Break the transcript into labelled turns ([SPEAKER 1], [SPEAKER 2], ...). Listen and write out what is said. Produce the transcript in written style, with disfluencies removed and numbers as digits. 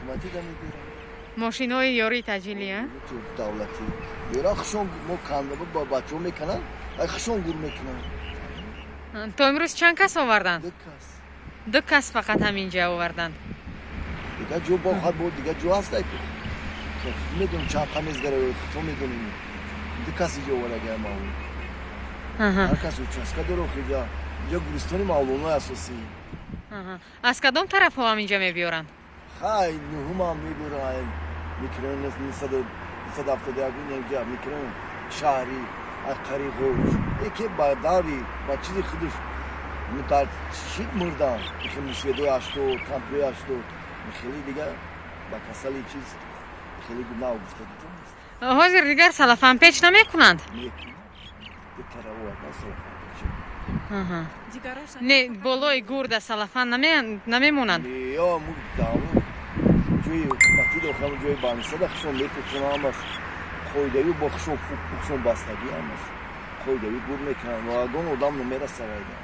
[SPEAKER 1] Ҳукуматӣ да мебиранд.
[SPEAKER 2] Мошинои ёрии таъҷилӣ, а?
[SPEAKER 1] Давлатӣ бера, хушон мо канда ба бачаҳо мекунанд, хушон гур мекунанд.
[SPEAKER 2] То имрӯз чанд кас оварданд?
[SPEAKER 1] Ду кас.
[SPEAKER 2] Ду кас фақат ҳаминҷа оварданд.
[SPEAKER 1] Дигар ҷо бохад бо дигар ҷо ҳаст, медонам, чанд қамезгара хто медонем, ду кас иҷо овардагаям мавло. Ҳар кас участка дора, хиҷа инҷа гуристони мавлонои асосӣ.
[SPEAKER 2] Аз кадом тарафҳо ҳаминҷа мебиёранд?
[SPEAKER 1] Хай, нуҳумам мебиёранд, микрорайон 971, инҷа микрорайон шаҳрӣ, Қариғоч, яке ба даври ба чизи худаш дар шид мурдан, мусведои 80, кампирои 80, хеле дигар ба касали чиз хеле нав гуфтагитон.
[SPEAKER 2] Ҳозир дигар салафанпеч намекунанд? Не, болои гурда салафан намемонанд?
[SPEAKER 1] Ё ҷои ҳукуматӣ дохам, ҷои банисада хушон мепечонам, ҳамаш қоидавӣ, бо хушон пукшон бастагӣ, ҳамаш қоидавӣ гур мекунанд ва ягон одам намераса вайда.